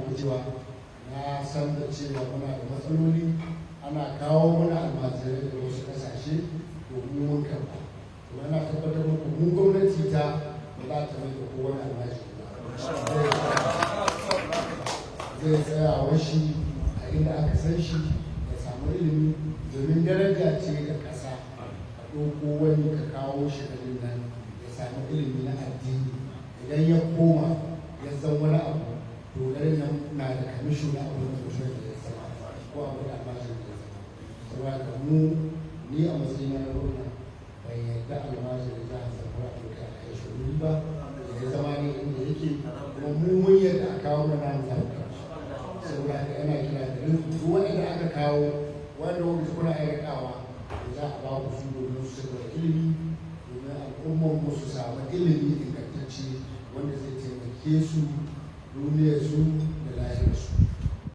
muku cewa na san da cewa muna da matsaloli, ana kawo mana almajirai da wasu kasashe domin mun karɓa. Kuma ana tabbatar muku, mu gwamnati ta ba za ta mai da kowane almajiri ba. Zai tsaya washi a inda aka san shi ya samu ilimi, domin daraja ce ga ƙasa ka ɗauko wani ka kawo shi garin nan ya samu ilimi na addini. Idan ya koma ya zan wani abu, to garin nan na da kamisho na abu da mutum da ya zama ko abu da almajirin da ya zama. Saboda haka mu, ni a matsayina na gwamna, ban yarda almajirin jihar Zamfara a ɗauka a kai shi wuri ba, ya zama ne inda yake. Kuma mu mun yarda a kawo mana namu, za mu kawo. Saboda haka yana kira da duk wanda aka kawo, wanda wanda kuna iya rikawa, za a ba ku su domin su da ilimi, domin al'ummar mu su samu ilimi ingantacce wanda zai taimake su duniyar su.